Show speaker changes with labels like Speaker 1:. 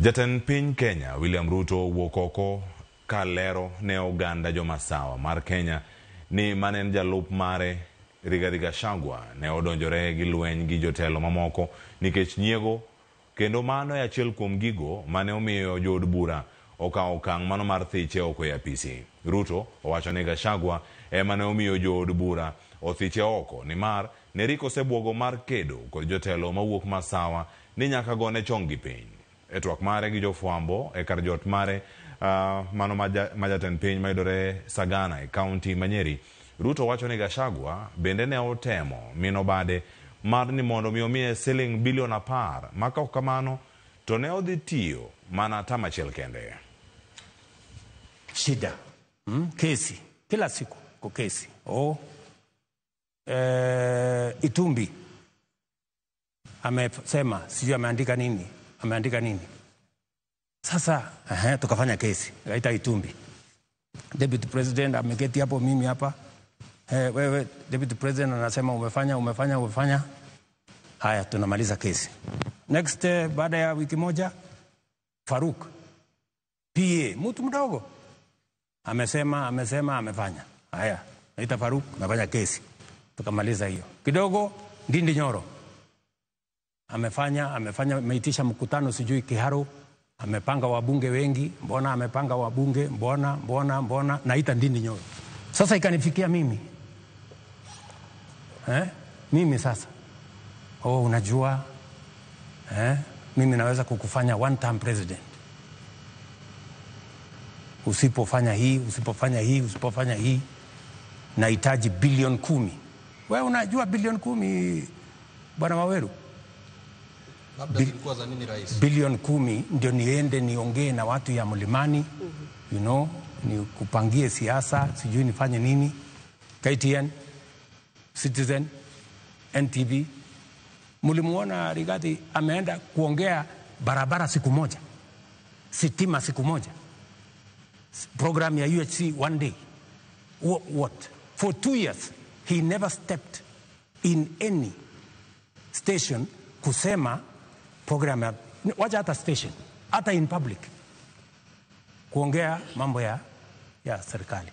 Speaker 1: Jatend piny Kenya William Ruto owuok oko ka lero ne oganda jomasawa mar Kenya ni mane en jalup mare Rigathi Gachagua ne odonjore gi lweny gi jotelo mamoko nikech nyiego, kendo mano e achiel kuom gigo mane omiyo jood bura okawo okang' mano mar thiche oko e apisi. Ruto owacho ni Gachagua ema ne omiyo jood bura othiche oko nimar ne rik osebuogo mar kedo kod jotelo mawuok masawa ni nyaka gone chong gi piny. E twak mare gi jofwambo e kar jot mare mano ma jatend piny mayudore Sagana e kaunti ma Nyeri, Ruto wacho ni Gachagua bende ne otemo mino bade mar ni mondo mi omiye siling bilion 10 ma ka ok kamano to ne odhi tiyo mana tam achiel kende.
Speaker 2: Shida kesi kila siku ko kesi Itumbi amesema sijui ameandika nini, ameandika nini. Sasa tukafanya kesi kaita Itumbi. Deputy President ameketi hapo, mimi hapa. Wewe Deputy President anasema umefanya, umefanya, umefanya. Haya, tunamaliza kesi. Next, baada ya wiki moja Faruk PA mtu mdogo amesema, amesema, amefanya. Haya, naita Faruk, nafanya kesi. Tukamaliza hiyo. Kidogo Ndindi Nyoro amefanya, amefanya, ameitisha mkutano sijui Kiharu, amepanga wabunge wengi, mbona amepanga wabunge, mbona, mbona, mbona, naita Ndindi Nyoro. Sasa ikanifikia mimi. Mimi sasa. Oh, unajua, mimi naweza kukufanya one term president. Usipofanya hii, usipofanya hii, usipofanya hii, nahitaji bilioni 10. Wewe unajua bilioni 10, Bwana Waweru?
Speaker 3: Labda zilikuwa za nini, Rais?
Speaker 2: Bilioni 10 ndio niende niongee na watu ya Mlimani, nikupangie siasa, sijui nifanye nini. KTN, Citizen, NTV. Mlimuona Rigathi ameenda kuongea barabara siku moja, sitima siku moja, program ya UHC one day. What? For 2 years he never stepped in any station kusema program ya, wacha hata station, hata in public kuongea mambo ya serikali.